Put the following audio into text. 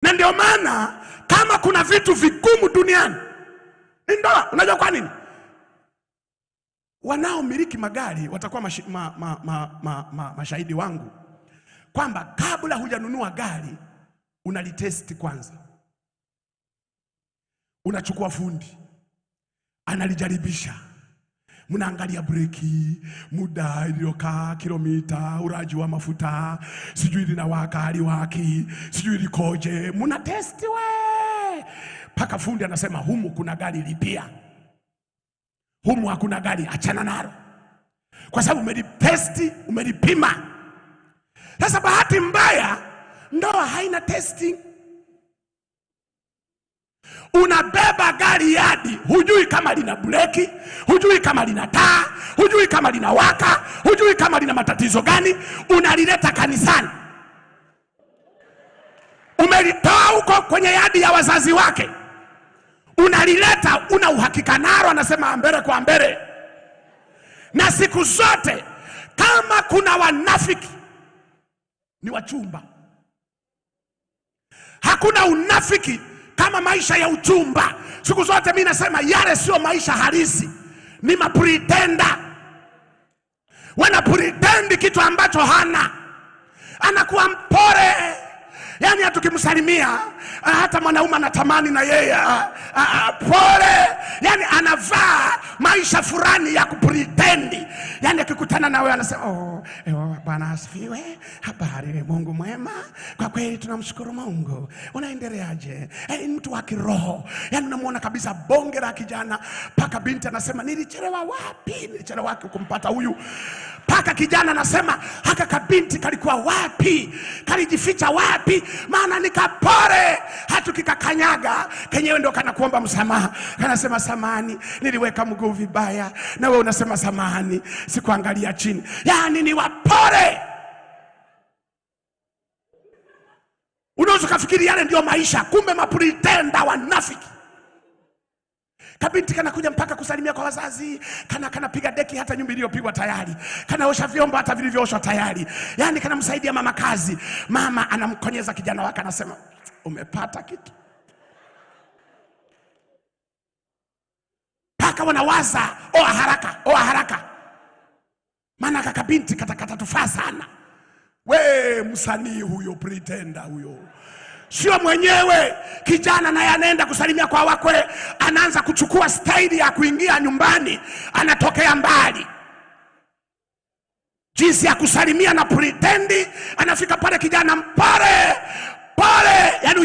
Na ndio maana kama kuna vitu vigumu duniani ni ndoa. Unajua kwa nini? Wanaomiliki magari watakuwa mashahidi wangu kwamba kabla hujanunua gari unalitesti kwanza. Unachukua fundi, analijaribisha, mnaangalia breki, muda iliyokaa, kilomita, uraji wa mafuta, sijui linawaka haliwaki, sijui likoje, mna testi we mpaka fundi anasema humu kuna gari lipia, humu hakuna gari, achana nalo, kwa sababu umelitesti, umelipima. Sasa bahati mbaya ndoa haina testing. Unabeba gari yadi, hujui kama lina breki, hujui kama lina taa, hujui kama linawaka, hujui kama lina matatizo gani, unalileta kanisani. Umelitoa huko kwenye yadi ya wazazi wake, unalileta, una uhakika nalo, anasema mbele kwa mbele. Na siku zote kama kuna wanafiki ni wachumba. Hakuna unafiki kama maisha ya uchumba. Siku zote mi nasema yale sio maisha halisi, ni mapretender. Wana pretend kitu ambacho hana. Anakuwa mpole, yaani hata ukimsalimia hata mwanaume anatamani na yeye pole, yaani anavaa maisha fulani ya kupretend. Yaani akikutana na wewe anasema oh, Bwana asifiwe, habari, Mungu mwema, kwa kweli tunamshukuru Mungu, unaendeleaje? Mtu wa kiroho, yaani unamuona kabisa bonge la kijana, paka binti anasema nilichelewa wapi, nilichelewa wapi kumpata huyu. Paka kijana anasema haka kabinti kalikuwa wapi, kalijificha wapi, maana nikapore, hatukikakanyaga kenyewe ndo kanakuomba msamaha, kanasema samahani, niliweka mguu vibaya, na wewe unasema samahani, sikuangalia chini. Yaani ni wapore. Unaweza kufikiri yale ndio maisha, kumbe mapretender wanafiki. Kabinti kanakuja mpaka kusalimia kwa wazazi, kanapiga deki hata nyumba iliyopigwa tayari, kanaosha vyombo hata vilivyooshwa tayari, yaani kanamsaidia mama kazi. Mama anamkonyeza kijana wake, anasema umepata kitu. Paka wanawaza oa haraka, oa haraka, maana kakabinti katatufaa sana. We msanii huyo, pretender huyo, sio mwenyewe. Kijana naye anaenda kusalimia kwa wakwe, anaanza kuchukua staili ya kuingia nyumbani, anatokea mbali, jinsi ya kusalimia na pretendi. Anafika pale kijana mpole pole, yani